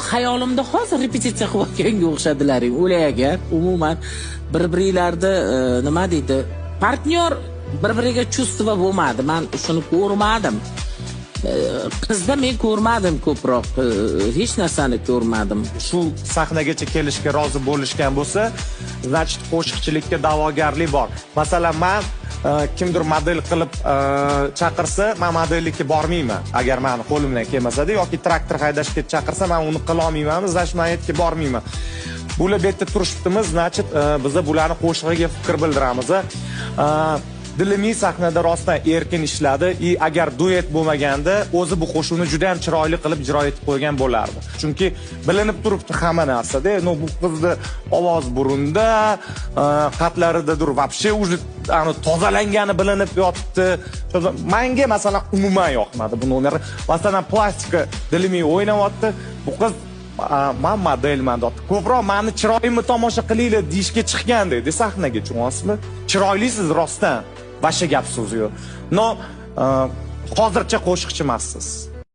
Xayolimda hozir repetitsiya qilayotganga o'xshadilaring o'lay agar. Umuman bir biringlarni nima deydi, partnyor, bir biriga чувство bo'lmadi, man shuni ko'rmadim. Qizda men ko'rmadim ko'proq, hech narsani ko'rmadim. Shu sahnagacha kelishga rozi bo'lishgan bo'lsa, значит, qo'shiqchilikka da'vogarlik bor. Masalan, man kimdir model qilib chaqirsa, man modellikka bormayman. Agar mani qo'limdan kelmasada yoki traktor haydashga chaqirsa, man uni qilolmayman, значит, man yerga bormayman. Bular bu yerda turishibdimiz, значит, biza bularni qo'shig'iga fikr bildiramiz. Dilimiy sahnada rostdan erkin ishladi и agar duet bo'lmaganda, o'zi bu qo'shiqni juda ham chiroyli qilib ijro etib qo'ygan bo'lardi. Chunki bilinib turibdi hamma narsada. Но bu qizni ovoz burunda, xatlaridadir вообще уже ani tozalangani bilinib yotibdi. Manga, masalan, umuman yoqmadi bu nomer. Masalan, plastika Dilimiy o'ynayapti. Bu qiz "Man modelman", deyapti. "Ko'proq mani chiroyimni tomosha qilinglar", deyishga chiqqan dedi sahnaga, tushunyapsizmi? Chiroylisiz rostdan. Вообще gap so'zi yo'q. Но hozircha qo'shiqchi emassiz.